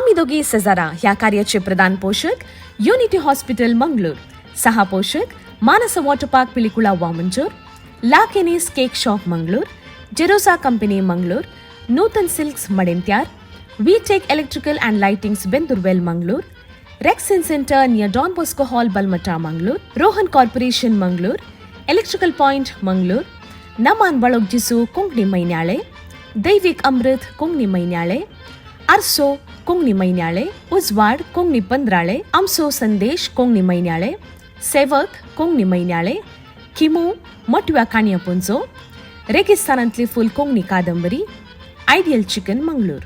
आमी दोगी सेजारा ह्या कार्याचे प्रधान पोशक युनिटी हॉस्पिटल मंगळूर, सहा पोशक Manasa water park Pilikula Vamanjoor, La Kenny's cake shop Mangalore, Jerosa company Mangalore, Nutan silks Madantyar, V Tech electrical and lightings Bendoorwell Mangalore, Rexin centre near Don Bosco hall Balmatta Mangalore, Rohan corporation Mangalore, electrical point Mangalore, Naman Balogjisu Konkani Mainyale, Daivik Amrit Konkani Mainyale, Arso Konkani Mainyale, Ujwad Konkani Pandrale, Amso Sandesh Konkani Mainyale, Sevak Konkani Mainyale, Kimu Matव्या काणयापुंजो, रेगिस्तानांतली फूल कोंकणी कादंबरी, ideal chicken Mangalore.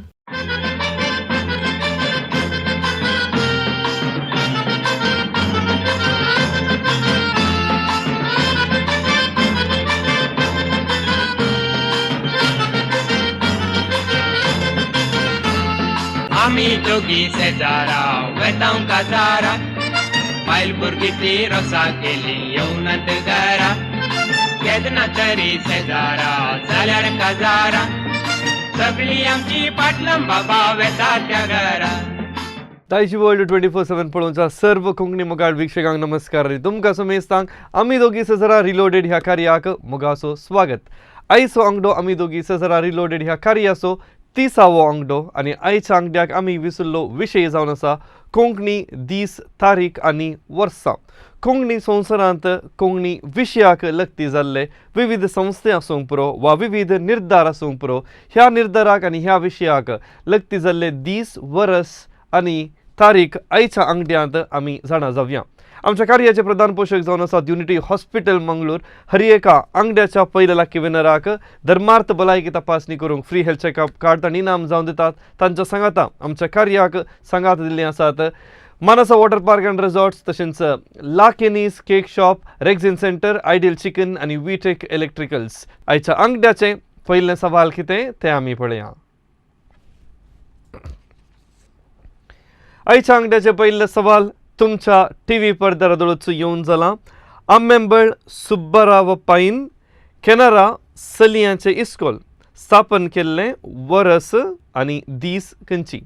आमी दोगी शेजारा वेतांव काजारा, बायल भुरगीं ती रोसा केली येवनात घरा. केन्ना तरी शेजारा जाल्यार काजारा, सगळी आमची पाटलां बाबा वेता त्या घरा. दायजी वर्ल्ड 24/7 पळोवच्या सर्व कोंकणी मोगाळ वीक्षकांक नमस्कार आनी तुमकां समेस्तांक आमी दोगी सजरा रिलोडेड ह्या कार्याक मोगाचो स्वागत. आयचो आंगडो आमी दोगी सजरा रिलोडेड ह्या कार्याचो तिसावो आंगडो आनी आयच्या आंगड्याक आमी विसरलो विशय जावन आसा कोंकणी दीस, तारीख आनी वर्सां. कोंकणी संवसारांत कोंकणी विशयाक लग्ती जाल्ले विविध संस्थे आसूंक पुरो वा विविध निर्धार आसूंक पुरो, ह्या निर्धाराक आनी ह्या विशयाक लग्ती जाल्ले दीस, वरस आनी तारीख आयच्या आंगड्यांत आमी जाणा जावया. आमच्या कार्याचे प्रधान पोशक जावन आसात युनिटी हॉस्पिटल मंगळूर. हर एका आंगड्याच्या पयल्या लाखी विनराक धर्मार्थ भलायकी तपासणी करूंक फ्री हेल्थ चॅकअप कार्ड आनी इनाम जावन दितात. तांच्या सांगाता आमच्या कार्याक सांगात दिल्ली आसात Manasa water park and resorts, तशेंच La Kenny's cake shop, Rexin centre, ideal chicken आनी वीटेक इलेक्ट्रिकल्स. आयच्या आंगड्याचें पयलें सवाल कितें तें आमी पळया. आयच्या आंगड्याचें पयलें सवाल तुमच्या टी व्ही पडद्यार दळूच येवन जालां. आम्मेंबळ सुब्बराव पायन केनरा सलियांचें इस्कोल स्थापन केल्लें वरस आनी दीस खंयची?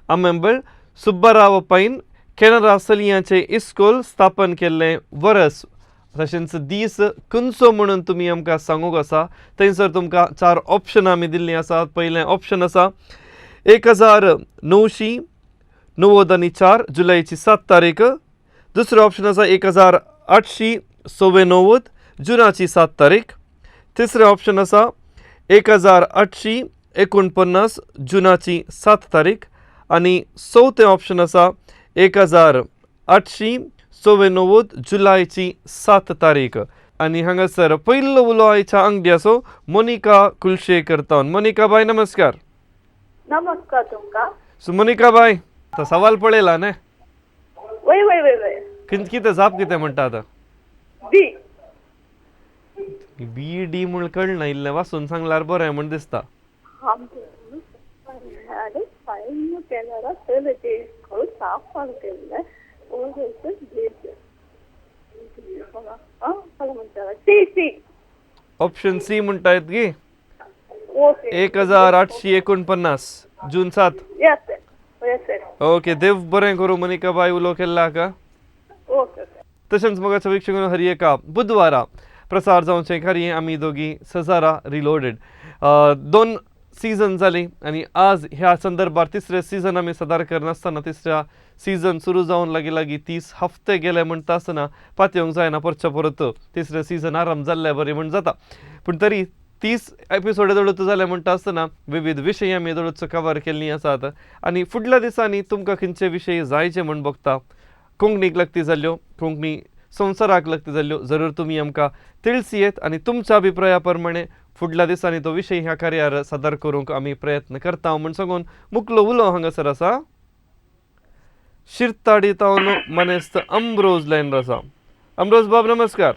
आम्मेंबळ सुब्बराव पायन केनरा सलियांचें इस्कोल स्थापन केल्लें वरस तशेंच दीस खंयचो म्हणून तुमी आमकां सांगूंक आसा. थंयसर तुमकां चार ऑप्शन आमी दिल्लीं आसात. पयलें ऑप्शन आसा 1994 जुलयची 7 तारीख. दुसरें ऑप्शन आसा 1894 जुनाची 7 तारीख. तिसरें ऑप्शन आसा 1849 जुनाची 7 तारीख. आनी चवथें ऑप्शन आसा 1894 जुलयची 7 तारीख. आनी हांगासर पयलो उलो आयच्या आंगड्याचो मोनिका कुलशेकर तावन. मोनिका बाय नमस्कार. नमस्कार तुमकां. सो मोनिका बाय, आतां सवाल पळयला न्ही? वय वय वय वय. कितें जाप कितें म्हणटा आतां? बी. बी डी म्हूण कळना, इल्लें वाचून सांगल्यार बरें म्हूण दिसता. ऑप्शन सी म्हणटात की 1849 जून 7. ओके, देव बरें करूं मोनिका बाय, उलो केल्ला का. तशेंच मोगाच्या वीक्षकांनो, हर एका बुधवारा प्रसार जावचें कार्य आमी दोगी सजारा रिलोडेड. 2 सीझन जाली आनी आज ह्या संदर्भार तिसरें सीझन आमी सादर करनासतना तिसऱ्या सीझन सुरू जावन लागीं लागीं 30 हफ्ते गेले म्हणटा आसतना पातयेवंक जायना, परच्या परत तिसरें सीझन आरंभ जाल्ले बरें म्हूण जाता. पूण तरी 30 एपिसोड दळूच जाले म्हणटा आसतना विविध विशय आमी दळूच कवर केल्लीं आसात आनी फुडल्या दिसांनी तुमकां खंयचे विशय जायचे म्हूण बगता, कोंकणीक लग्ती जाल्ल्यो, कोंकणी संवसाराक लग्ती जाल्ल्यो, जरूर तुमी आमकां तिळसियेत आनी तुमच्या अभिप्राया प्रमाणे फुडल्या दिसांनी तो विशय ह्या कार्यार सादर करूंक आमी प्रयत्न करता म्हूण सांगून मुकलो उलो हांगासर आसा शिरताडी तावन मनेस्त अम्ब्रोज लायन आसा. अम्ब्रोज बाब नमस्कार.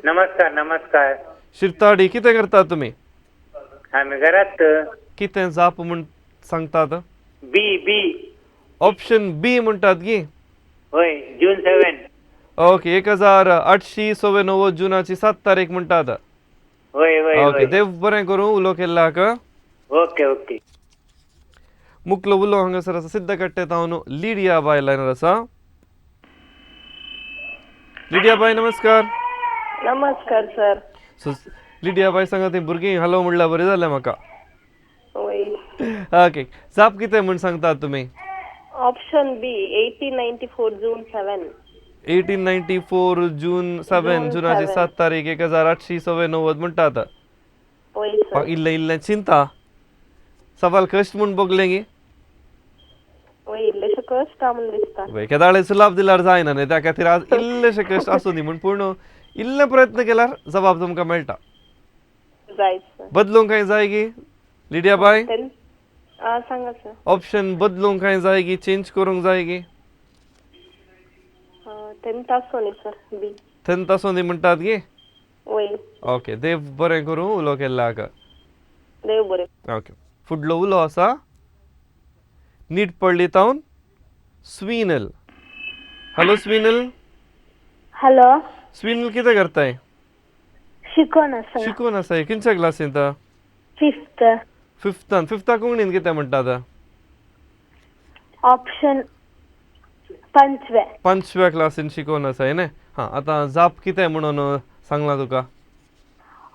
नमस्कार नमस्कार. शिरताडी कितें करतात तुमी? आमी घरात. कितें जाप म्हूण सांगतात? बी बी. ऑप्शन बी म्हणटात की? होय, जून 7. ओके, 1894 जुनाची 7 तारीख म्हणटात. होय होय. ओके, देव बरें करूं उलो केल्ला का. Okay okay. मुकलो उलो हांगासर आसा सिद्ध कट्टे तावन लिडिया बाय लायनर आसा. लिडिया बाय नमस्कार. नमस्कार सर. सो लिडिया बाय सांगा ती भुरगीं हॅलो म्हणल्यार बरें जालें म्हाका. वय. ओके, जाप कितें म्हूण सांगतात तुमी? Option B 1894 June 7. 1894 June 7, जुनाची 7 तारीख 1894 म्हणटात. वय सर. इल्लें इल्लें चिंता सवाल कश्ट म्हूण बगलें गी? वय, इल्लेशें कश्ट म्हूण दिसता. वय, केदाळे सुलाभ दिल्यार जायना न्ही, त्या खातीर आज इल्लेशें कश्ट आसूं दी म्हूण, पूण इल्ले प्रयत्न केल्यार जबाब तुमकां मेळटा. जाय सर. बदलूंक कांय जाय गी लिडिया बाय? सांगा सर. ऑप्शन बदलूंक कांय जाय गी, चेंज करूंक जाय गी? 10th आसूं न्ही सर, बी. 10th आसूं दी म्हणटात गी? वय. ओके, देव बरें करूं उलो केल्ल्याक. देव बरें. ओके, फुडलो उलो आसा नीट पडली तावन स्वीनल. हॅलो स्वीनल. हॅलो. स्वीनल कितें करताय? शिकोन आसा. शिकून आसा. खंयच्या क्लासींत? फिफ्थ. फिफ्तान. फिफ्ताक कोंकणीन कितें म्हणटा? ऑप्शन पंचवे. पंचव्या क्लासीन शिकोवन आसा न्ही. हां, आतां जाप कितें म्हणून सांगलां तुका?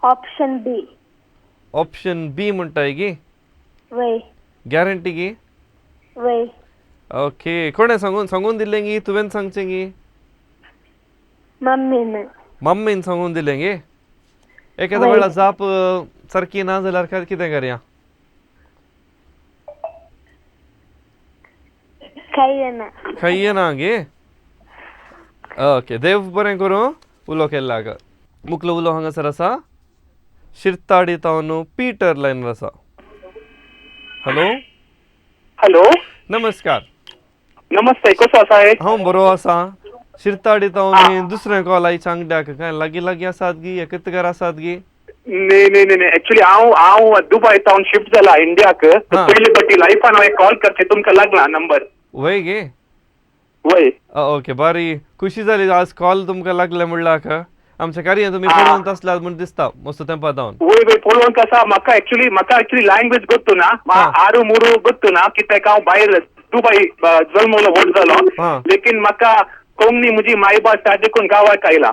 ऑप्शन बी. ऑप्शन बी म्हणटाय गी? वय. गॅरंटी गी? वय. ओके, कोणें सांगून सांगून दिलें गी, तुवें सांगचें गी? मम्मीन. मम्मीन सांगून दिलें गी? एखाद्या वेळार जाप सारकी ना जाल्यार कितें करया? काय ना. खाय ना गे? ओके, देव बरें करूं उलो केल्ल्याक. मुकलो उलो हांगासर आसा शिरताडी तावन पीटर लायनर आसा. हॅलो. हॅलो. नमस्कार. नमस्ते, कसो आसा? हांव बरो आसा. शिरताडी तावन दुसरें कॉल आयच्या आंगड्याक. काय लागीं लागीं आसात गी, एकच घर आसात गी? न्ही न्ही न्ही, एक्चुअली हांव हांव दुबय तावन शिफ्ट जाला इंडियाक. पयली पट्टी लायफान हांवें कॉल करचें, तुमकां लागला नंबर. वय गे? वय. ओके, बरी खुशी जाली आज कॉल तुमकां लागले म्हणल्याक. आमच्या कार्य तुमी पळोवंक आसल्यात म्हूण दिसता मस्त तेंपा जावन. वय वय, पळोवंक आसा. म्हाका एक्चुअली लँग्वेज गोत्तु ना, आरू मुरू गोत्तु ना, कित्याक हांव भायर दुबय जल्मलो व्हड जालो, लेकीन म्हाका कोंकणी म्हजी मायभास देखून गांवाक आयला.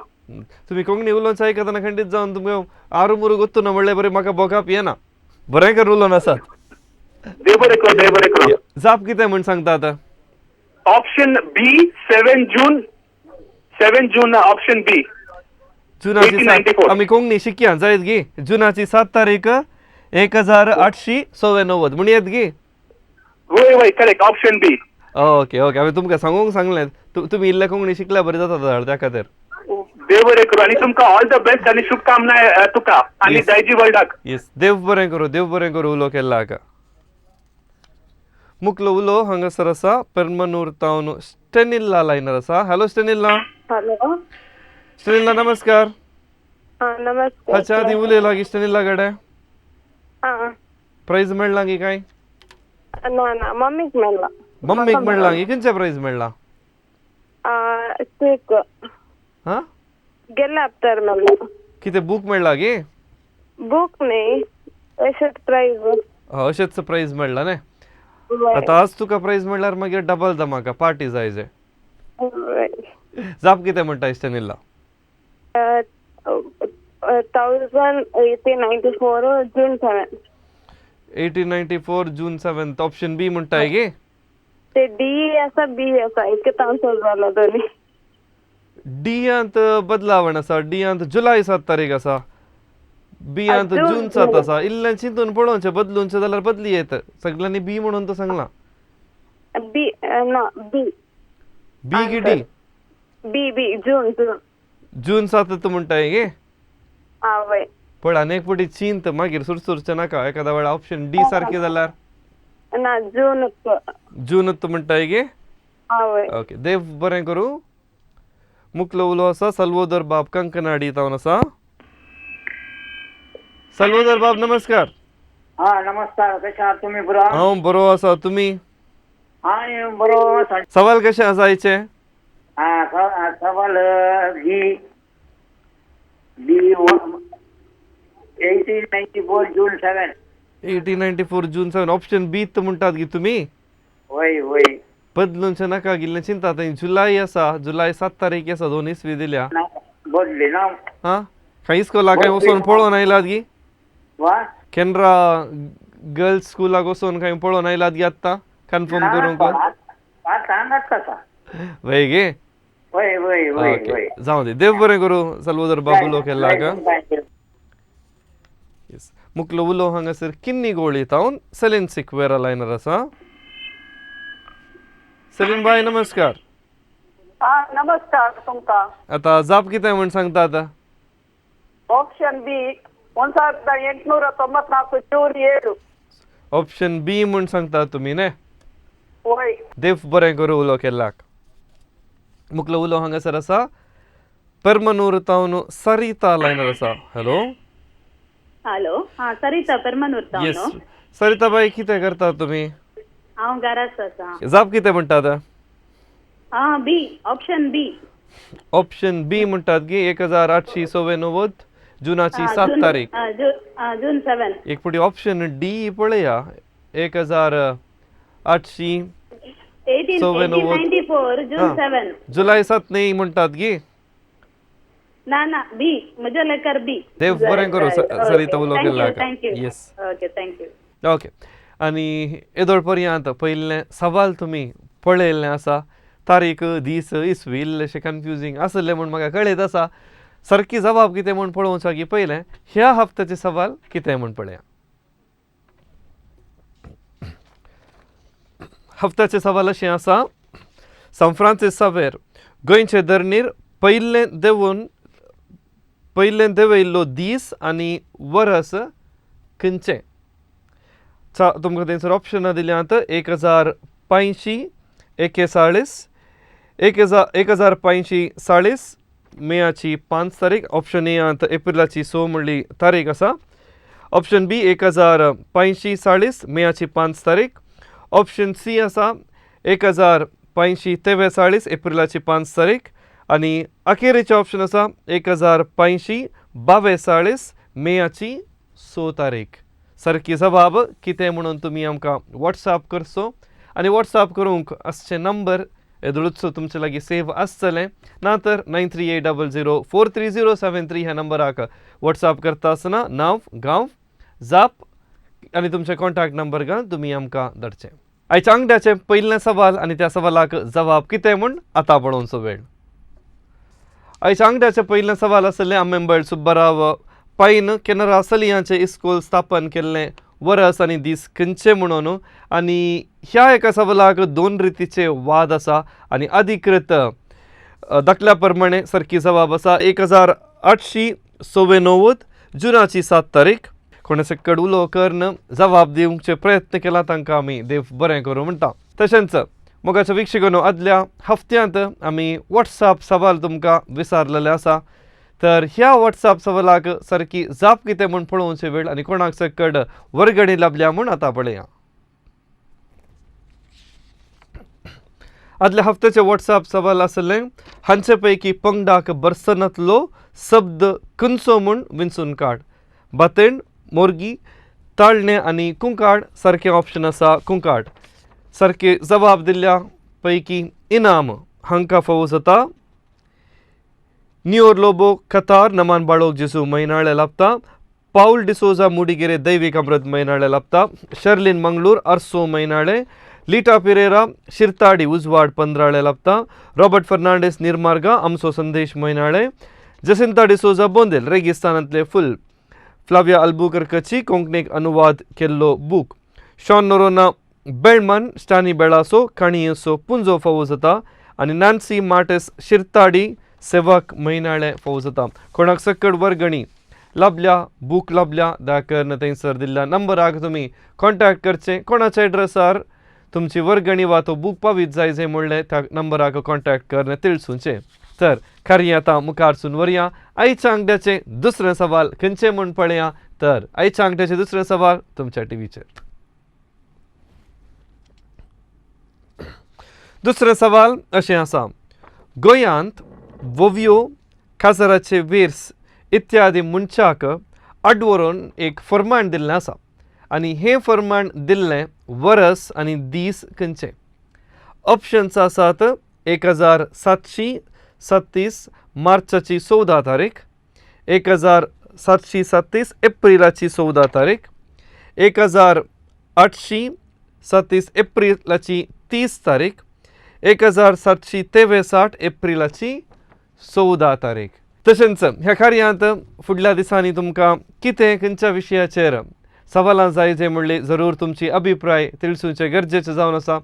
तुमी कोंकणी उलोवंक आयकतना खंडीत जावन तुमकां आरू मुरू गोत्तु ना म्हणल्यार बरें म्हाका बोगाप येना. बरें कर उलोवन आसात. देव बरें करूं, देव बरें करूं. जाप कितें म्हूण सांगता आतां? Option B 7 June, 7 June option B. जुनाची 7, आमी कोंकणी शिकया जायत गी? जुनाची 7 तारीख 1894 म्हूण येत गी? वय वय, correct, option B. Okay okay, हांवें तुमकां सांगूंक सांगलें, तुमी इल्लें कोंकणी शिकल्या बरें जाता त्या खातीर. देव बरें करूं आनी तुमकां ऑल the best आनी शुभकामना तुका आनी दायजी वर्ल्डाक. येस, देव बरें करूं, देव बरें करूं उलो केल्ल्याक. मुकलो उलो हांगासर आसा पेरमनूर तावन स्टेनिल्ला लायनर आसा. हॅलो स्टेनिल्ला. हॅलो. स्टेनिल्ला नमस्कार. नमस्कार. हाच्या आदी उलयला गी स्टेनिल्ला कडेन? प्रायज मेळ्ळा गी काय? ना ना, मम्मीक मेळ्ळा. मम्मीक मेळ्ळा गी? खंयचें प्रायज मेळ्ळा? केक. हां, गेल्या हप्त्यार मेळ्ळा. कितें बूक मेळ्ळा गी? बूक न्ही, अशेंच प्रायज. अशेंच प्रायज मेळ्ळा न्ही. आतां आज तुका प्रायज मेळ्ळ्यार मागीर डबल धमाका, पार्टी जाय जे. जाप कितें म्हणटा स्टेनिल्ला? 1894 June 7. 1894 June 7 option B म्हणटाय गे? ते डी आसा बी आसा, इतकें आन्सर जाला दोनी. डी यांत बदलावण आसा. डी यांत जुलय 7 तारीख आसा, बी यांत जून 7 आसा. इल्लें चिंतून पळोवचें, बदलूनचें जाल्यार बदली येत. सगळ्यांनी बी म्हणून तो सांगलां. बी ना, बी. बी की डी? बी बी, जून जून. जून 7 तूं म्हणटाय गे? वय. पळय आनी एक फावटी चिंत, मागीर सुरसुरचें नाका. एखाद्या वेळार ऑप्शन डी सारकें जाल्यार? ना, जून. जून तूं म्हणटाय गे? वय. ओके, देव बरें करूं. मुकलो उलो आसा सल्वोदर बाब कंकनाडी तावन आसा. सल्वोदर बाब नमस्कार. हा नमस्कार, कशे आहात तुमी? बरो? हांव बरो आसा, तुमी? हांव बरो आसा. सवाल कशें आसा आयचें? हा, सवाल बी बी 1894 June 7. 1894 June 7 option B म्हणटात गी तुमी? वय वय. बदलूनचें नाका गेल्लें चिंता. आतां जुलय आसा, जुलय 7 तारीख आसा, दोन इसवी दिल्या. ना, बदली ना. हां, खंय इस्कोला खंय वचोन पळोवन आयलात गी? वा. केनरा गर्ल्स स्कुलाक वचोन खंय पळोवन आयलात गी आत्तां कन्फर्म करूंक? आतां हांगाच आसा. वय गे. वय वय वय. ओके. वय. जावं दी, देव बरें करूं साल्वादोर बाब उलो केल्लाक. येस, मुकलो उलो हांगासर किन्नी गोळी तावन सेलीन सिक्वेरा लायनर आसा. सेलीन बाय, नमस्कार. हा, नमस्कार तुमकां. आतां जाप कितें म्हण सांगता आतां? Option B, 1894 June 7. ऑप्शन बी म्हण सांगता तुमी न्ही? वय. देव बरें करूं उलो केल्लाक. मुकलो उलो हांगासर आसा परमनूर तावन सरिता लायनर आसा. हॅलो. हॅलो, हा, सरिता पेरमनूर. येस. तावन. सरिता बाई, कितें करता तुमी? हांव घराच आसा. जाप कितें म्हणटा आतां? हा, B, option B. Option B म्हणटात की 1894 जुनाची 7 तारीख. जून 7. एक फावटी ऑप्शन डी पळया, 1800 एटीन 94. 94 जून 7. जुलय 7 न्ही म्हणटात की? ना ना, बी, म्हज्या लेकर बी. देव बरें करूं सरिता उलो केल्ला. Thank you. Yes. Okay, thank you. Okay, आनी येदोळ पर्यंत पयलें सवाल तुमी पळयल्लें आसा. तारीख, दीस, इसवी इल्लेशें कन्फ्युजींग आसलें म्हूण म्हाका कळयत आसा. सारकी जबाब कितें म्हूण पळोवंक की पयलें ह्या हप्त्याचें सवाल कितें म्हूण पळया. हप्त्याचें सवाल अशें आसा, सांत फ्रांसीस सावेर गोंयचे धरणीर पयलें देंवून पयलें देंवयल्लो दीस आनी वरस खंयचें? तुमकां थंयसर ऑप्शनां दिल्यांत, 1541, 1540 मेयाची 5 तारीख. ऑप्शन ए आंत एप्रिलाची 6 म्हणली तारीख आसा. ऑप्शन बी 1540 मेयाची 5 तारीख. ऑप्शन सी आसा 1543 एप्रिलाची 5 तारीख. आनी अखेरीचें ऑप्शन आसा 1542 मेयाची 6 तारीख. सारकी जबाब कितें म्हणून तुमी आमकां वॉट्सएप करचो आनी वॉट्सएप करूंक आसचे नंबर येदोळूच तुमचे लागीं सेव आसतलें, ना तर 9380043073 ह्या नंबराक वॉट्सएप करता आसतना नांव, गांव, जाप आनी तुमचे कॉन्टॅक्ट नंबर घालून तुमी आमकां धाडचें. आयच्या आंगड्याचें पयलें सवाल आनी त्या सवालाक जबाब कितें म्हूण आतां पळोवचो वेळ. आयच्या आंगड्याचें पयलें सवाल आसलें, आमेंबळ सुब्बाराव पायन केनरा सलियांचें इस्कोल स्थापन केल्लें वरस आनी दीस खंयचे म्हणून. आनी ह्या एका सवालाक दोन रितीचे वाद आसा आनी अधिकृत दाखल्या प्रमाणे सारकी जबाब आसा 1894 जुनाची 7 तारीख. कोणें सकड उलो करून जबाब दिवचे प्रयत्न केला तांकां आमी देव बरें करूं म्हणटा. तशेंच मोगाच्या वीक्षकांनो, आदल्या हफ्त्यांत आमी वॉट्सएप सवाल तुमकां विचारलेलें आसा, तर ह्या वॉट्सएप सवालाक सारकी जाप कितें म्हूण पळोवचे वेळ आनी कोणाक सकड वर्गणी लाभल्या म्हूण आतां पळया. आदल्या हफ्त्याचे वॉट्सएप सवाल आसलें, हांचे पैकी पंगडाक बरसनांतलो शब्द खंयचो म्हूण विंचून काड. बातेण, मोरगी, ताळणें आनी कुंकाड सारकें ऑप्शन आसा कुंकाड. सारके जबाब दिल्ल्या पैकी इनाम हांकां फावो जाता. नियोर लोबो कतार नमान बाळोक जेजू म्हयनाळे लाभता. पावल डिसोजा मुडिगेरे दैवीक अमृत म्हयनाळे लाभता. शर्लिन मंगळूर अर्सो म्हयनाळे. लीटा पिरेरा शिरताडी उजवाड पंदराळे लाभता. रॉबर्ट फर्नांडीस निर्मार्गा आमचो संदेश म्हयनाळे. जसिंता डिसोजा बोंदेल रेगिस्तानांतले फुल. फ्लाविया अल्बुकर्कची कोंकणीक अनुवाद केल्लो बूक. शॉन नोरोना बेळमन स्टानी बेळासो काणयेचो पुंजो फावो जाता. आनी नॅन्सी मार्टिस शिरताडी सेवक म्हयनाळे फावो जाता. कोणाक सकड वर्गणी लाभल्या, बूक लाभल्या, दया थंयसर दिल्ल्या नंबराक तुमी कॉन्टॅक्ट करचें. कोणाच्या एड्रेसार तुमची वर्गणी वा तो बूक पावीत जाय जाय म्हणलें त्या नंबराक कॉन्टॅक्ट करून तिळसुचें. तर खरी आतां मुखारसून वरया आयच्या आंगड्याचें दुसरें सवाल खंयचें म्हूण पळया. तर आयच्या आंगड्याचें दुसरें सवाल तुमच्या टिवीचेर. दुसरें सवाल अशें आसा, गोंयांत वोवयो, काजराचे वेर्स इत्यादी मनशाक आडवरून एक फर्मान दिल्लें आसा आनी हें फर्माण दिल्लें वरस आनी दीस खंयचे? ऑप्शन्स आसात 1737 मार्चाची 14 तारीख, 1737 एप्रिलाची 14 तारीख, 1837 एप्रिलाची 30 तारीख, 1763 एप्रिलाची 14 तारीख. तशेंच ह्या कार्यांत फुडल्या दिसांनी तुमकां कितें खंयच्या विशयाचेर सवालां जाय जे म्हणले जरूर तुमची अभिप्राय तिळसूचे गरजेचें जावन आसा.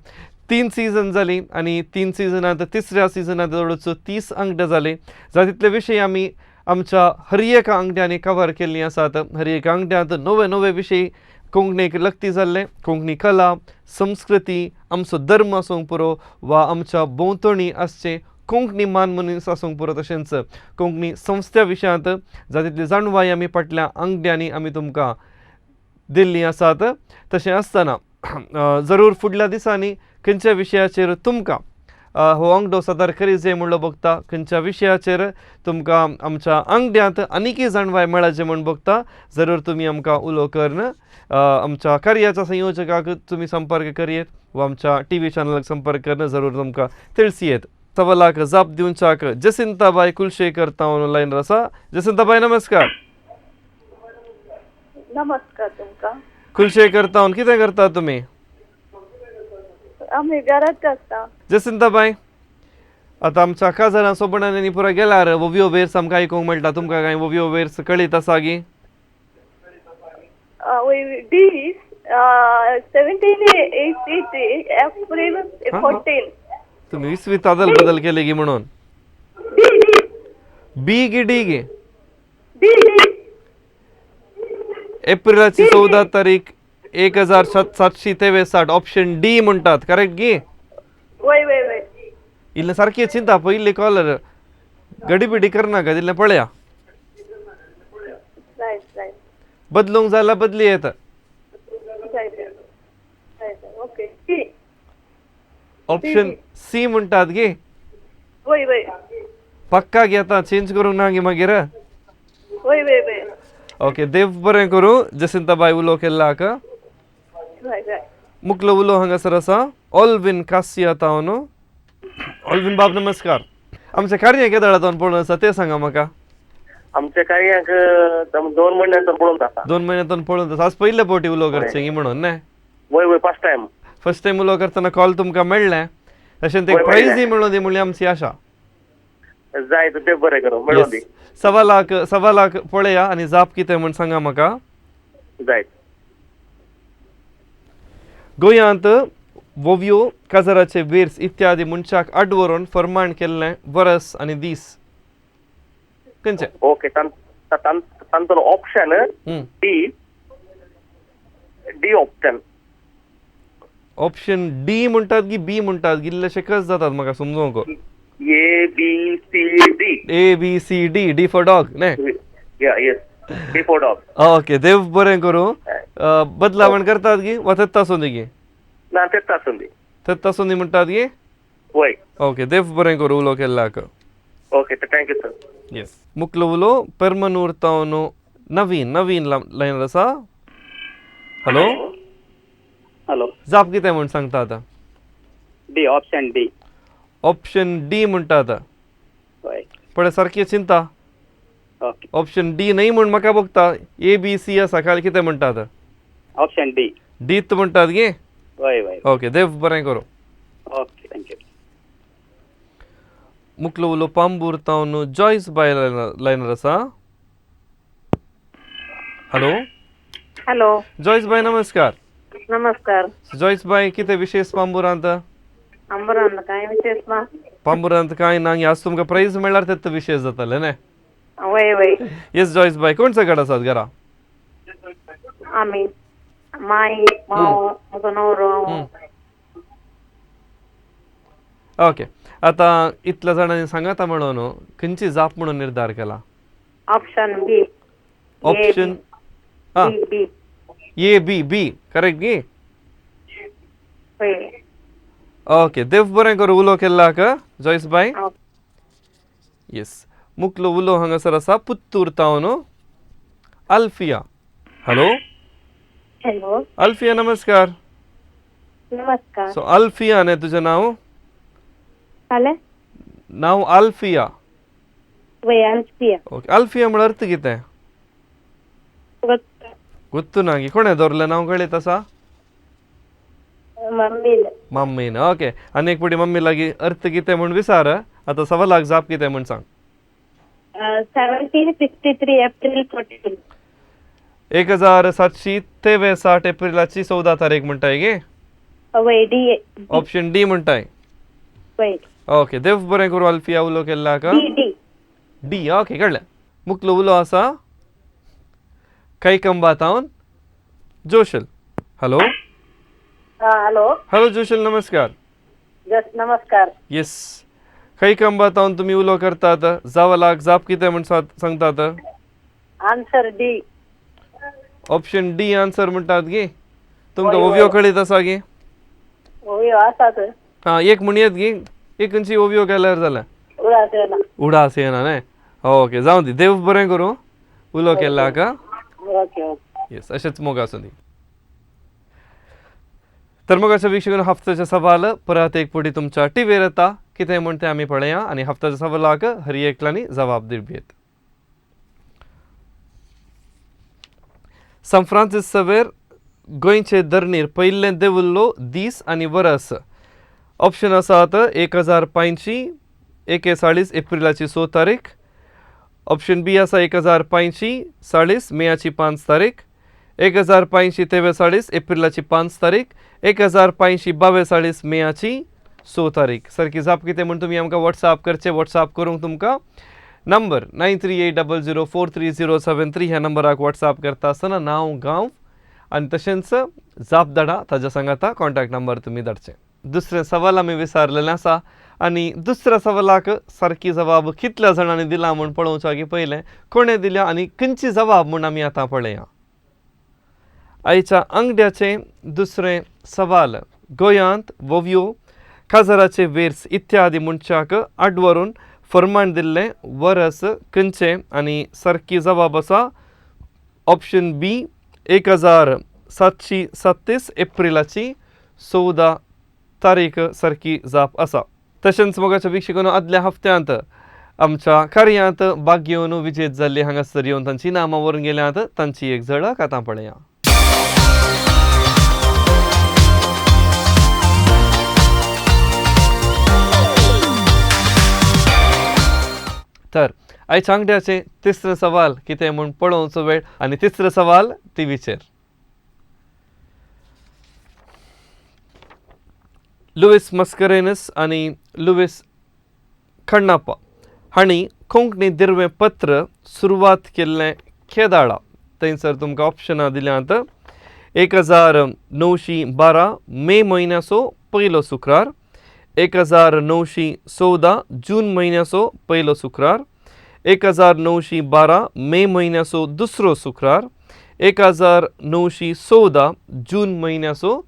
3 सीजन जाली आनी 3 सिजनांत तिसऱ्या सिजनांत जवळच 30 आंगड्या जाले. जाय तितले विशय आमी आमच्या हर एका आंगड्यांनी कवर केल्लीं आसात. हर एका आंगड्यांत नवे नवे विशय कोंकणीक लक्ती जाल्ले, कोंकणी कला संस्कृती, आमचो धर्म आसूंक पुरो वा आमच्या भोंवतणी आसचे कोंकणी मान मनीस आसूंक पुरो, तशेंच कोंकणी संस्थे विशयांत जाय तितली जाणवाय आमी फाटल्या आंगड्यांनी आमी तुमकां दिल्लीं आसात. तशें आसतना जरूर फुडल्या दिसांनी खंयच्या विशयाचेर तुमकां हो आंगडो सादर करीत जाय म्हणलो बघता, खंयच्या विशयाचेर तुमकां आमच्या आंगड्यांत आनीकय जाणवाय मेळाचे म्हूण बघता, जरूर तुमी आमकां उलो करून आमच्या कार्याच्या संयोजकाक तुमी संपर्क करयेत वा आमच्या टीव्ही चॅनलाक संपर्क करून जरूर तुमकां तिळसी येत. सवालाक जाप दिवच्याक जसिंताबाय कुलशेखर तावन लायनर आसा. जसिंताबाय नमस्कार. नमस्कार तुमकां. कुलशेखर तावन कितें करता तुमी? आमी घरात आसता. जसिंताबाय, आतां आमच्या काजारां सोबणांनी पुरा गेल्यार वोवियो वेर्स आमकां आयकूंक मेळटा, तुमकां कांय वोवियो वेर्स कळीत आसा गी? दीस 1783 एप्रिल 14. तुमी इसवीत अदल बदल केली गी म्हणून बी गी डी गी? डी. एप्रिलाची 14 तारीख 1763 ऑप्शन डी म्हणटात, करेक्ट गी? वय वय वय. इल्लें सारकी चिंता पयली कॉलर गडीबिडी करनाका, इल्लें पळया. Right right. बदलूंक जाल्यार बदली येता. Right right, okay. C. Option C म्हणटात गी? वय वय. पक्का घेता, चेंज करूंक ना गी मागीर? वय वय वय. ओके, देव बरें करूं जसिंताबाय उलो केल्लाक. Right right. मुकलो उलो हांगासर आसा ऑल्विन कासिया तावन. ऑल्विन बाब नमस्कार. आमचें कार्य केदळा तावन पळोवन आसा तें सांगा म्हाका. आमच्या कार्याक 2 म्हयन्यांत पळोवन आसा. 2 म्हयन्यांत पळोवन आसा. आज पयले फावटी उलो करचें गी म्हणून न्ही? वय वय, फर्स्ट टायम. फर्स्ट टायम उलो करतना कॉल तुमकां मेळ्ळें, तशें ते प्रायजय मेळूं दी म्हणली आमची आशा. जाय तर देव बरें करूं, मेळूं दी. 1.25 लाख पळया आनी जाप कितें म्हूण सांगा म्हाका. जाय. गोंयांत वोवियो, काजाराचे वेर्स इत्यादी मनशाक आडवरून फर्माण केल्लें वरस आनी दीस खंयचें? ओके, तांचो option D. D option. Option D म्हणटात की बी म्हणटात? इल्लेशे कस जातात म्हाका समजूंक. A B C D. A B C D, D for dog न्ही? Yes, D for dog. Okay, देव बरें करूं. बदलावण करतात गी वा तेत्त आसूं दी गी? ना, तेच आसूं दी. तेत्त आसूं दी म्हणटात गी? वय. ओके, देव बरें करूं उलो केल्लाक. Okay, thank you sir. Yes. मुकलो उलो पेर्मनूर तावन नवीन. नवीन लायनर आसा. हॅलो. हॅलो. जाप कितें म्हूण सांगता आतां? D, option D. Option D म्हणटा आतां? वय. पळय सारकी चिंता. ओके. ऑप्शन डी न्हय म्हूण म्हाका बघता. ए बी सी आसा, काल कितें म्हणटा आतां? Option D. डीत म्हणटात गे? वय वय. ओके, देव बरें करूं. Okay, thank you. मुकलो उलो पांबूर तावन जॉयस बाय लायनर आसा. हॅलो. हॅलो. जॉयस बाय नमस्कार. नमस्कार. जॉयस बाय, कितें विशेष पांबुरांत? अंबरान कांय विशेष ना. पांबुरांत कांय ना? आज तुमकां प्रायज मेळ्ळ्यार तेत्त विशेष जातलें न्ही? वय वय. येस जॉयस बाय, कोण सगळ आसात घरा? आमी माई, माव, म्हजो नवरो. ओके, आतां इतल्या जाणांनी सांगाता म्हणून खंयची जाप म्हणून निर्धार केला? ऑप्शन बी. ऑप्शन आं B B. A B B, correct गी? वय. ओके, देव बरें करूं उलो केल्लाक जॉयस बाय. येस. मुकलो उलो हांगासर आसा पुत्तूर तावन अल्फिया. हॅलो. हॅलो. अल्फिया, नमस्कार. नमस्कार. सो अल्फिया न्ही तुजें नांव? जालें. नांव अल्फिया? वय, अल्फिया. ओके, अल्फिया म्हळ्यार अर्थ कितें? गोत्तू ना गी? कोणें दवरलें नांव कळीत आसा? मम्मीन. मम्मीन. ओके, आनी एक फावटी मम्मी लागीं अर्थ कितें म्हूण विचार. आतां सवालाक जाप कितें म्हूण सांग. 1763 एप्रिल 14. 1763 एप्रिलाची 14 तारीख म्हणटाय गे? वय, डी. ऑप्शन डी म्हणटाय? वय. ओके, देव बरें करूं अल्फिया, उलो केल्ल्याक. डी डी. डी, ओके, कळ्ळें. मुकलो उलो आसा कैकंबा तावन Joshal. Hello. Hello. Hello Joshal, नमस्कार. जस नमस्कार. येस, कैकंबा तावन तुमी उलो करतात. जावलाक जाप कितें म्हूण सांगतात? Answer D. Option D answer म्हणटात गे? तुमकां ओवयो कळीत आसा गे? ओवयो आसात. हां, एक म्हणयेत गे, एक खंयची ओवयो केल्यार जालें. उडास येना. उडास येना न्ही? ओके, जावं दी, देव बरें करूं उलो केल्ल्याक. Okay okay. येस, अशेंच मोग आसूं दी. तर मग अशा वीक्षकांनो, हफ्त्याचे सवाल परत एक पुढे तुमच्या टीव्हीर येता. कितें म्हण तें आमी पळया आनी हफ्त्याच्या सवालाक हर एकल्यानी जबाब दिवयेत. सान फ्रांसीस सवेर गोंयचे धरणीर पयलें देवुल्लो दीस आनी वरस. ऑप्शन आसात 1541 एप्रिलाची 6 तारीख. ऑप्शन बी आसा 1540 मेयाची 5 तारीख, 1543 एप्रिलाची 5 तारीख, 1542 मेयाची 6 तारीख. सारकी जाप कितें म्हूण तुमी आमकां वॉट्सएप करचें. वॉट्सएप करूंक तुमकां नंबर 9380043073 ह्या नंबराक वॉट्सएप करता आसतना नांव, गांव आनी तशेंच जाप धाडा, ताज्या सांगाता कॉन्टॅक्ट नंबर तुमी धाडचे. दुसरें सवाल आमी विचारलेलें आसा आनी दुसऱ्या सवालाक सारकी जबाब कितल्या जाणांनी दिला म्हूण पळोवच्या की पयलें कोणें दिल्या आनी खंयची जबाब म्हूण आमी आतां पळया. आयच्या आंगड्याचें दुसरें सवाल, गोंयांत वोवयो, काजराचे वेर्स इत्यादी मनशाक आडवरून फर्मान दिल्लें वरस खंयचें आनी सारकी जबाब आसा ऑप्शन बी 1737 एप्रिलाची 14 तारीख सारकी जाप आसा. तशेंच मोगाच्या वीक्षकांनो, आदल्या हप्त्यांत आमच्या कार्यांत भाग घेवन विजेत जाल्ली हांगासर येवन तांची नामां व्हरून गेल्यांत, तांची एक झळक आतां पळया. तर आयच्या आंगड्याचें तिसरें सवाल कितें म्हूण पळोवचो वेळ आनी तिसरें सवाल टिवीचेर. लुईस मस्करेनस आनी लुईस खण्णाप्पा हांणी कोंकणी दिर्वें पत्र सुरवात केल्लें केदाळा? थंयसर तुमकां ऑप्शनां दिल्यांत 1912 मे म्हयन्याचो पयलो शुक्रार, 1914 जून म्हयन्याचो पयलो शुक्रार, 1912 मे म्हयन्याचो दुसरो शुक्रार, 1914 जून म्हयन्याचो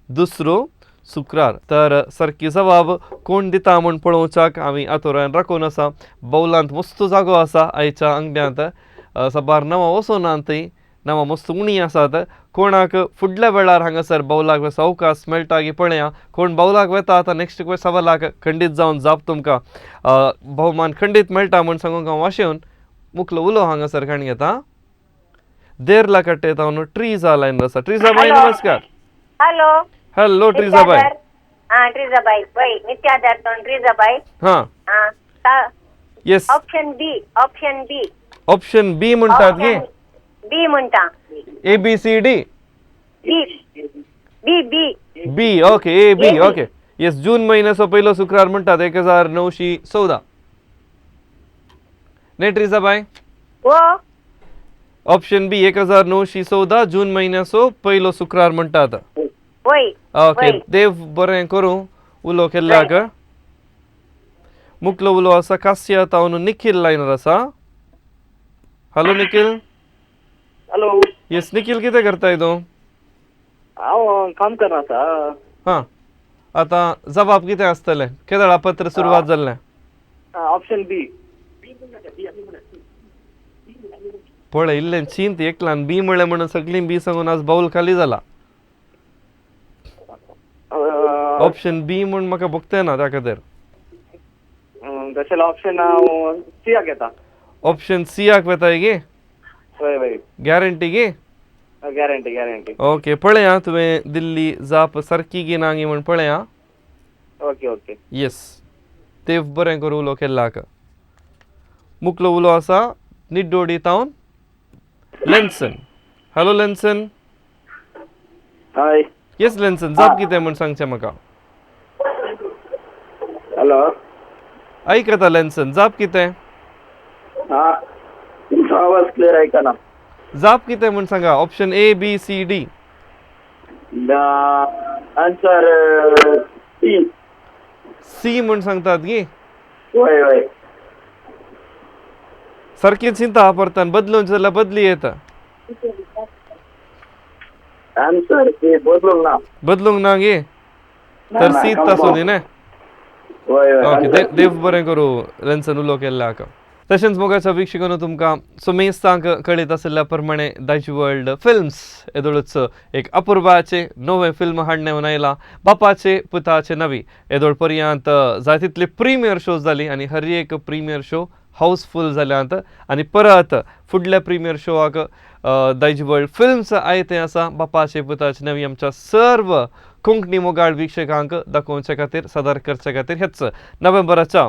दुसरो शुक्रार. तर सारकी जबाब कोण दिता म्हूण पळोवच्याक आमी आतोरान राखून आसा. बावलांत मस्त जागो आसा आयच्या आंगड्यांत, साबार नांवां वचोना थंय, नांवां मस्त उणी आसात. कोणाक फुडल्या वेळार हांगासर बावलाक अवकाश मेळटा की पळया. कोण बावलाक वता आतां नेक्स्ट सवालाक खंडीत जावन जाप तुमकां भोवमान खंडीत मेळटा म्हूण सांगूंक हांव वाशेवन मुखलो उलो हांगासर काण घेता. देरला कट्टे तावन ट्रिजा लायन आसा. ट्रिजा बाय नमस्कार. हॅलो. हॅलो ट्रिजा बाय. हां ट्रिजा बाय, वय नित्यादार तोन ट्रिजा बाय. हां हां. Yes, option B. Option B. Option B म्हणटात गे? बी म्हणटा. A B C D? B B B. B, okay, A B, okay. Yes, जून म्हयन्याचो पयलो शुक्रार म्हणटात 1914. न्ही ट्रिजा बाय? हो. ऑप्शन बी 1914 जून म्हयन्याचो पयलो शुक्रार म्हणटात. वय. ओके, देव बरें करूं उलो केल्ल्याक. मुखलो उलो आसा कासिया तावन निखील लायनर आसा. हॅलो निखील. हॅलो. येस निखील, कितें करताय तूं? हांव काम करना आसा. हां, आतां जबाब कितें आसतलें? केदळा पत्र सुरवात जाल्लें? ऑप्शन बी. पळय इल्लें चिंत एकल्यान बी म्हणलें म्हणून सगळीं बी सांगून आज बावल खाली जाला. ऑप्शन बी म्हूण म्हाका भोगते ना त्या खातीर. तशें ऑप्शन हांव सीयाक येता. ऑप्शन सीयाक वेताय गे? वय वय. गॅरंटी गे? Guarantee guarantee. Okay पळया तुवें दिल्ली जाप सारकी गी ना गी म्हूण पळया. Okay okay. येस देव बरें करूं उलो केल्ल्याक. मुकलो उलो आसा निड्डोडी तावन लेन्सन. हॅलो लेन्सन. हय. येस लेन्सन, जाप कितें म्हूण सांगचें म्हाका? हॅलो. आयकता लेन्सन, जाप कितें? हा, तुमचो आवाज क्लियर आयकना. जाप कितें म्हूण सांगा. Option A B C D. Answer C. C म्हूण सांगतात गी? वय वय. सारकी चिंता परतान बदलून जाल्यार बदली येता. आन्सर सी बदलूंक ना. बदलूंक ना गे? तर सीत आसूं न्ही न्ही? वय वय. ओके देव बरें करूं लेन्सन उलो केल्ल्याक. तशेंच मोगाच्या वीक्षकांनो तुमकां सुमेस्तांक कळीत आशिल्ल्या प्रमाणे दायजी वर्ल्ड फिल्म्स येदोळच एक अपुर्बाचे नवें फिल्म हाडणें आयलां, बापाचे पुताचे नवी. येदोळ पर्यंत जाय तितली प्रिमियर शो जाली आनी हर एक प्रिमियर शो हाऊसफूल जाल्यात आनी परत फुडल्या प्रिमियर शोआक दायजी वर्ल्ड फिल्म्स आयतें आसा बापाचे पुताचे नवी आमच्या सर्व कोंकणी मोगाळ वीक्षकांक दाखोवचे खातीर सादर करचे खातीर हेच नोव्हेंबराच्या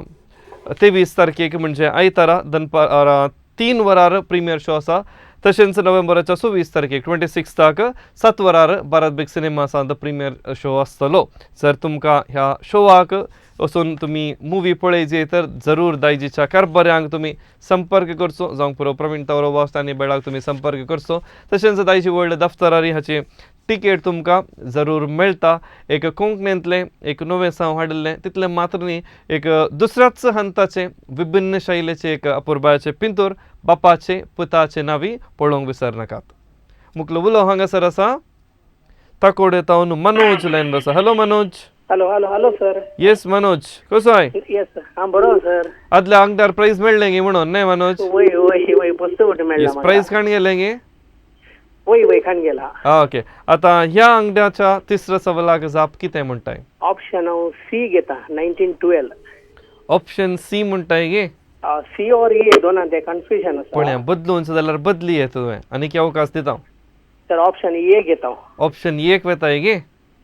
23 तारखेक म्हणजे आयतारा दनपार 3 वरार प्रिमियर शो आसा. तशेंच नोव्हेंबराच्या 26 तारखेक 26 7 वरार भारत बिग सिनेमासांत प्रिमियर शो आसतलो. जर तुमकां ह्या शोवाक वचून तुमी मुवी पळयची तर जरूर दायजीच्या कारभाऱ्यांक तुमी संपर्क करचो, जावंक पुरो प्रवीण तावरो वास्तानी बेळाक तुमी संपर्क करचो. तशेंच दायजी वर्ल्ड दफ्तरारी हाची तिकेट तुमकां जरूर मेळटा. एक कोंकणींतलें एक नवें साव हाडिल्लें तितलें मात्र न्ही, एक दुसऱ्याच हंताचें विभिन्न शैलीचें एक अपुरबायाचें पिंतूर बापाचे पुताचे नावी पळोवंक विसरनाकात. मुकलो उलो हांगासर आसा ताकोडे तावन मनोज लायन आसा. Hello Manoj. Hello hello hello sir. Yes Manoj, कसो आहे? येस हांव बरो सर. आदल्या आंगदार प्रायज मेळ्ळें गे म्हणून न्ही मनोज? वय वय वय, बस्त कुठे मेळ्ळा प्रायज खाण गेलें गे? वय वय खाण गेला. ओके आतां ह्या आंगड्याच्या तिसऱ्या सवालाक जाप कितें म्हणटाय? ऑप्शन हांव सी घेता, 1912. ऑप्शन सी म्हणटाय गे? सी और ए दोनां ते कन्फ्युजन आसा. पळया बदलून जाल्यार बदली येता तुवें आनी अवकाश दिता. तर ऑप्शन ए घेता. ऑप्शन एक वेताय गे?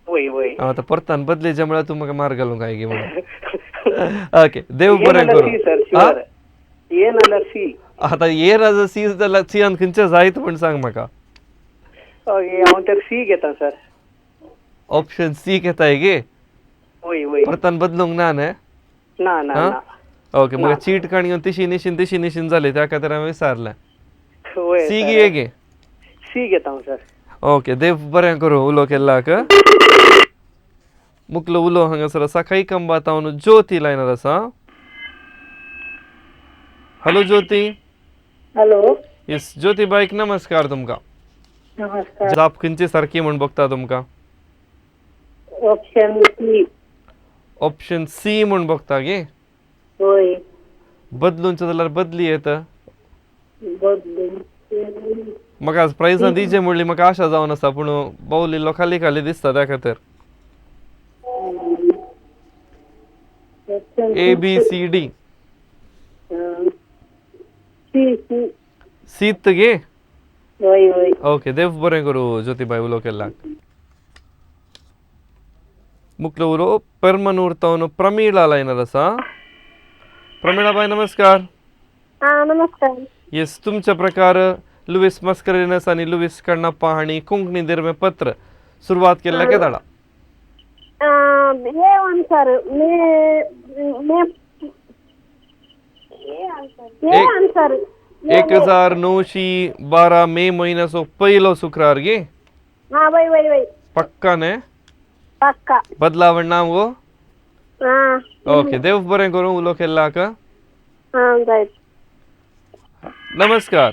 वय वय. आतां परतान बदलीचे म्हळ्यार तूं म्हाका मार घालूंक काय गे म्हणून. ओके देव बरें करूं. ए नाल्यार सी. आतां ए नाजाल्यार सी जाल्यार सीयान खंयचें जायत म्हूण सांग म्हाका. ओके हांव तर सी घेता सर. ऑप्शन सी घेताय गे? वय वय. परतान बदलूंक ना न्ही? ना ना ना. ओके म्हाका चीट काण घेवन तिशी निशीन तिशी निशीन जाली त्या खातीर हांवें विचारलें. सी गे गे? सी घेता हांव सर. ओके देव बरें करूं उलो केल्ल्याक. मुकलो उलो हांगासर आसा खैकंबा तावन ज्योती लायनार आसा. Hello Jyoti. Hello. Yes Jyoti बायक नमस्कार तुमकां. नमस्कार. जाप खंयची सारकी म्हूण बघता तुमकां? Option C. ऑप्शन सी म्हूण बघता गे? वय. बदलूनचें जाल्यार बदली येता. बदलून म्हाका आज प्रायजां दिवचें म्हणली म्हाका आशा जावन आसा पूण बावली इल्लो खाली खाली दिसता त्या खातीर. A B C D. C C. सीत गे? वय वय. ओके देव बरें करूं ज्योतिबाई उलो केल्ल्याक. मुकलो उलो पेरमनूर तावन प्रमिळा लायनार आसा. प्रमिळाबाय नमस्कार. नमस्कार. येस तुमच्या प्रकार लुईस मस्करेनस आनी लुईस कण्णप्पा हांणी कोंकणी दिर्वे पत्र सुरवात केल्ल्या केदाळा? हे आन्सर मे मे हे आन्सर 1912 मे म्हयन्याचो पयलो शुक्रार गे? हा वय वय वय. पक्का न्ही? पक्का. बदलावण ना गो? ओके देव बरें करूं उलो केल्ल्याक. जायत. नमस्कार.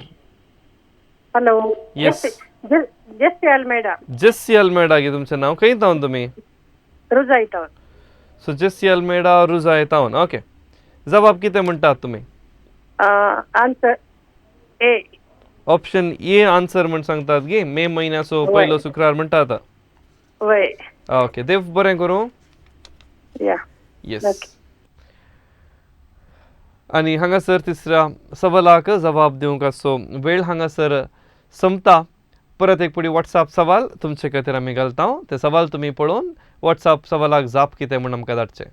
Hello. Yes. Jessy Almeida. Jessy Almeida गे तुमचें नांव? खंय तावन तुमी? रुजाय town. So Jessy Almeida Rujai town. Okay जबाब कितें म्हणटात तुमी? Answer A. Option A answer म्हण सांगतात गे. मे म्हयन्याचो पयलो शुक्रार म्हणटात. वय. ओके, देव बरें करूं. या. येस. आनी हांगासर तिसऱ्या सवालाक जबाब दिवंक आसचो वेळ हांगासर संपता. परत एक पुढी व्हॉट्सअप सवाल तुमचे खातीर आमी घालता. ते सवाल तुमी पळोवन व्हॉट्सअप सवालाक जाप कितें म्हूण आमकां धाडचें.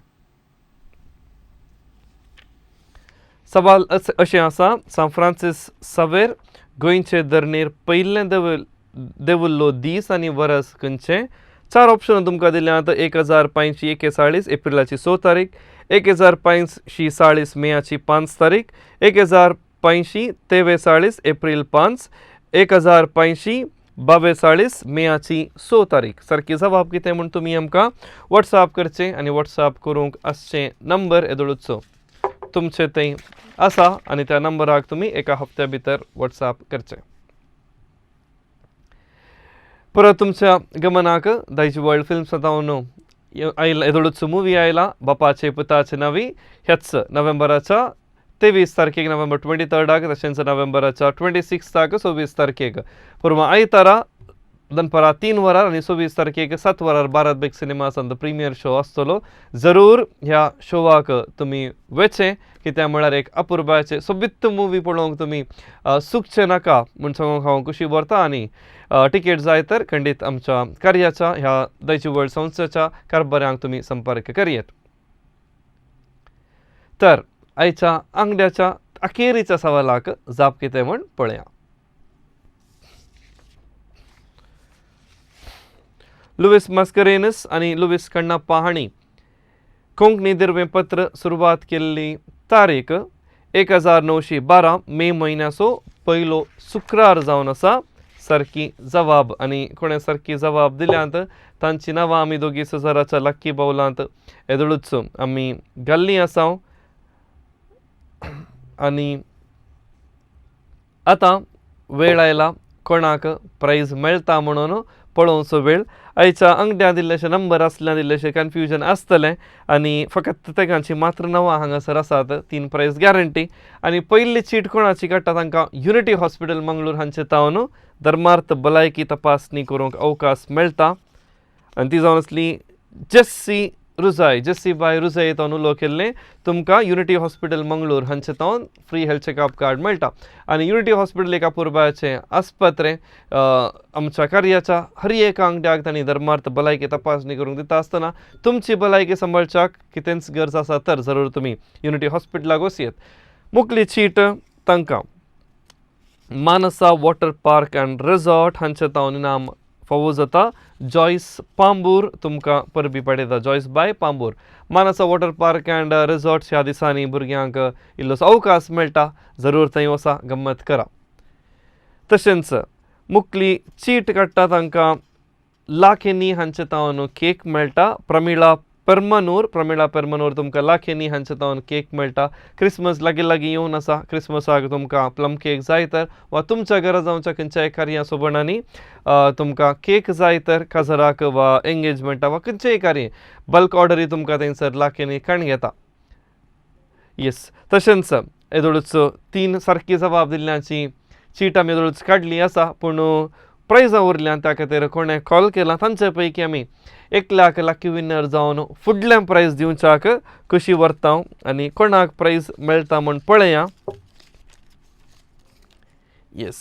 सवाल अशें आसा, सांत फ्रांसीस सावेर गोंयचे धरणेर पयलें देवुल्लो दीस आनी वरस खंयचें? 4 ऑप्शन तुमकां दिल्यात. 1541 एप्रिलाची 6 तारीख, 1540 मेयाची 5 तारीख, 1543 एप्रिल 5, 1542 मेयाची 6 तारीख. सारकी जबाब कितें म्हूण तुमी आमकां व्हॉट्सअप करचें आनी व्हॉट्सअप करूंक आसचें नंबर येदोळचो तुमचे थंय आसा आनी त्या नंबराक तुमी एका हप्त्या भितर व्हॉट्सअप करचें. परत तुमच्या गमनाक दायज वर्ल्ड फिल्म्स जावन आयला येदोळच मुवी आयला बापाचे पुताचे नवी ह्याच नोव्हेंबराच्या 23 तारखेक, नोव्हेंबर 23 तशेंच नोव्हेंबराच्या 26 26 तारखेक पूर्व आयतारा दनपारा 3 वरार आनी 26 तारखेक 7 वरार भारत बिग सिनेमासान प्रिमियर शो आसतलो. जरूर ह्या शोवाक तुमी वेचें, कित्याक म्हळ्यार एक अपुरबायेचें सोबीत मुवी पळोवंक तुमी सुकचें नाका म्हूण सांगूंक हांव खुशी भरता. आनी टिकेट जाय तर खंडीत आमच्या कार्याच्या ह्या दायजी वर्ल्ड संस्थेच्या कारभाऱ्यांक तुमी संपर्क करयेत. तर आयच्या आंगड्याच्या अखेरीच्या सवालाक जाप कितें म्हूण पळया. लुवीस मास्करेनस आनी लुवीस कण्णप्पा हांणी कोंकणी दिर्वें पत्र सुरवात केल्ली तारीख 1912 मे म्हयन्याचो पयलो शुक्रार जावन आसा. सारकी जबाब आनी कोणें सारकी जबाब दिल्यांत तांची नांवां आमी दोगी सजाराच्या लक्की बावलांत येदोळूच आमी घाल्लीं आसा. आनी आतां वेळ आयला कोणाक प्रायज मेळटा म्हणून पळोवचो वेळ. आयच्या अंगड्या दिल्लेशे नंबर आसल्यार दिल्लेशे कन्फ्युजन आसतलें आनी फकत तेगांची मात्र नांवां हांगासर आसात. 3 प्रायज गॅरंटी. आनी पयली चीट कोणाची काडटा तांकां युनिटी हॉस्पिटल मंगळूर हांचे तावन धर्मार्थ भलायकी तपासणी करूंक अवकाश मेळटा. आनी ती जावन आसली जेस्सी रुजाय, जेस्सी बाय रुजाय तावन उलो केल्लें. तुमकां युनिटी हॉस्पिटल मंगळूर हांचे तावन फ्री हेल्थ चॅकअप कार्ड मेळटा. आनी युनिटी हॉस्पिटल एका पुरबायाचें आस्पत्रें आमच्या कार्याच्या हर एका आंगड्याक तांणी धर्मार्थ भलायकी तपासणी करूंक दिता आसतना तुमची भलायकी सांबाळच्याक कितेंच गरज आसा तर जरूर तुमी युनिटी हॉस्पिटलाक वचयेत. मुकली चीट तांकां Manasa water park and resort हांचे तावन इनाम फावो जाता. जॉयस पांबूर तुमकां परबी पडयता. Joyce bye Pambur. Manasa water park and resort ह्या दिसांनी भुरग्यांक इल्लोसो अवकाश मेळटा, जरूर थंय वसा गम्मत करा. तशेंच मुकली चीट काडटा तांकां लाखेनी हांचे तावन केक मेळटा. प्रमिळा परमनूर, प्रमिळा परमनूर तुमकां लाखेनी हांचे तावन केक मेळटा. क्रिसमस लागीं लागीं येवन आसा, क्रिसमसाक तुमकां प्लम केक जाय तर वा तुमच्या घरा जावच्या खंयच्याय कार्या सोबणांनी तुमकां केक जाय तर काजराक वा एंगेजमेंटा वा खंयचेय कार्य बल्क ऑर्डरी तुमकां थंयसर लाखेनी काण घेता. येस. तशेंच येदोळच 3 सारकी जबाब दिल्ल्याची चीट आमी येदोळच काडली आसा, पूण प्रायजां उरल्यान त्या खातीर कोणें कॉल केला तांचे पैकी आमी 1 लाख लकी विनर जावन फुडलें प्रायज दिवच्याक खुशी व्हरता आनी कोणाक प्रायज मेळटा म्हूण पळया. येस.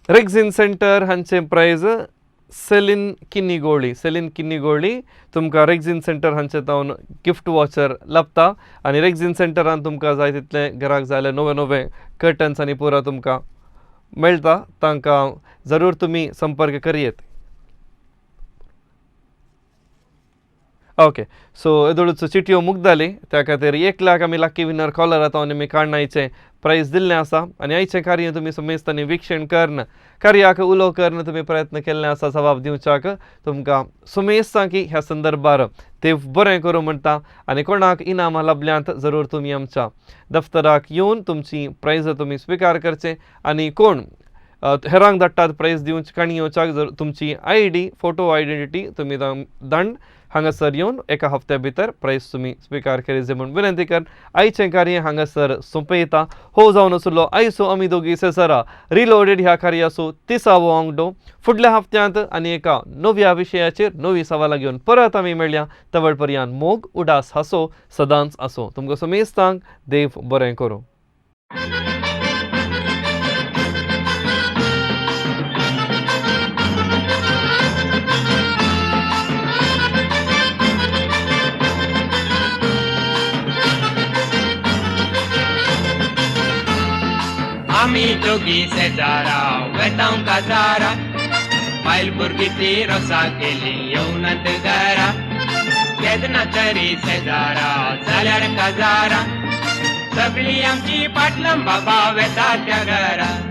रेग्झीन सेंटर हांचें प्रायज सेलीन किन्नीगोळी, सेलीन किन्नीगोळी तुमकां रेग्झीन सेंटर हांचे तावन गिफ्ट वॉचर लाभता. आनी रेग्झीन सेंटरान तुमकां जाय तितलें घराक जाय जाल्यार नवे नवे कर्टन्स आनी पुरा तुमकां मेळटा. तांकां जरूर तुमी संपर्क करयेत. ओके, सो येदोळचो चिटयो मुगदाली त्या खातीर 1 लाख आमी लकी विनर कॉलर आतां आमी काडणायचें प्रायज दिल्लें आसा. आनी आयचें कार्य तुमी समेस्तांनी विक्षण करून कार्याक उलो करून तुमी प्रयत्न केल्लें आसा जबाब दिवच्याक. तुमकां समेस्तांकी ह्या संदर्भार ते बरें करूं म्हणटा. आनी कोणाक इनामां लाभल्यांत जरूर तुमी आमच्या दफ्तराक येवन तुमची प्रायज तुमी स्विकार करचें. आनी कोण हेरांक धाडटात प्रायज दिवचे काणी येवच्याक जर तुमची I D, photo identity तुमी दांड हांगासर येवन एका हफ्त्या भितर प्रायस तुमी स्विकार करी जाय म्हूण विनंती कर आयचें कार्य हांगासर सोंपयता. हो जावन आसलो आयचो आमी दोगी सेसरा रिलोडेड ह्या कार्याचो 30वो आंगडो. फुडल्या हप्त्यांत आनी एका नव्या विशयाचेर नवी सवालां घेवन परत आमी मेळया. तवळ पर्यान मोग उडास हांसो सदांच आसो. तुमकां समेस्तांक देव बरें करूं. आमी दोगी शेजारा वेतांव काजारा, बायल भुरगीं ती रोसा केली येवनात घरा. केन्ना तरी शेजारा जाल्यार काजारा, सगळीं आमची पाटलां बाबा वेता त्या घरा.